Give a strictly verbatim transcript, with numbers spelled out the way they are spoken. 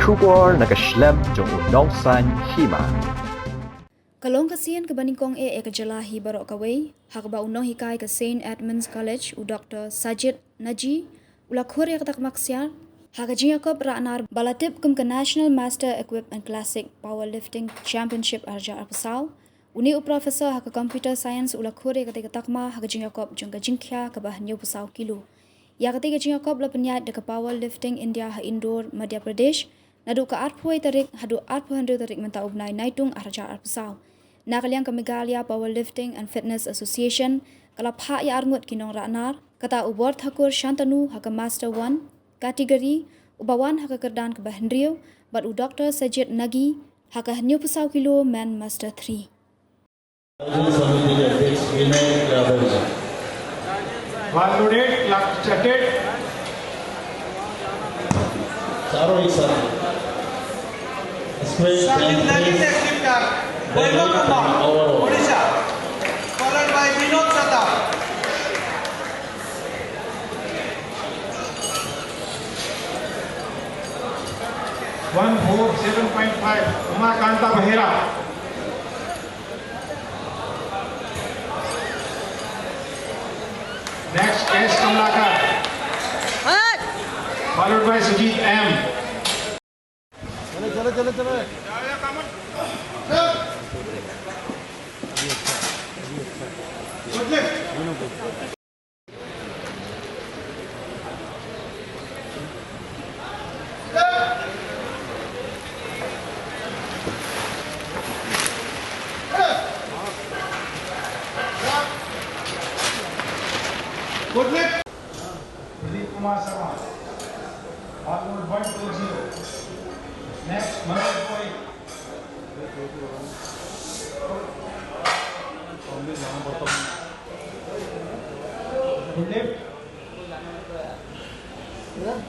Khubor na ka shlem jong u nongsaiñ hima. Ka long ka sien kaba nyngkong eh ïa ka jylla hi baroh kawei ha kaba u nonghikai ka Saint Edmund's College, u Doctor Sajid Nagi, u la khur ïa kata ka maksiar ha ka jingïakob rah nar ba la tip kum ka National Master Equipment Classic Powerlifting Championship arhajar arphew saw. Une u professor ha ka Computer Science u la khur ïa katei ka takma ha ka jingïakob jong ka jingkhia kaba hynñiewphew saw kilo. Ïa katei ka jingïakob la pynïaid da ka Powerlifting India ha Indore, Madhya Pradesh, naduh ka arphew wei tarik haduh arphew hynriew tarik mynta u bnai Naitung arhajar arphew saw. Na ka liang ka Meghalaya Powerlifting and Fitness Association ka la phah ïa arngut ki nongrah nar, kata u Borthakur Shantanu ha ka Master one category, uba wan ha ka kyrdan kaba hynriew, bad u Doctor Sajid Nagi ha ka hynñiewphew saw kilo Men Master three. आयोजन समिति के अध्यक्ष विनय यादव जी। Bar loaded, lak chatet. चारों एक साथ। Square, Sanjit Nagi, tenth place, Executive, Vaibhav Kumar, और Odisha, followed by Vinod Sata. One four seven point five, Umakanta Bahera. Next, S Kamlakar. Followed by Sujit M. चलो, चलो, चलो, चलो। Good. Pradeep Kumar Sharma, Arnold one two zero. Next, Manoj Pai. Good.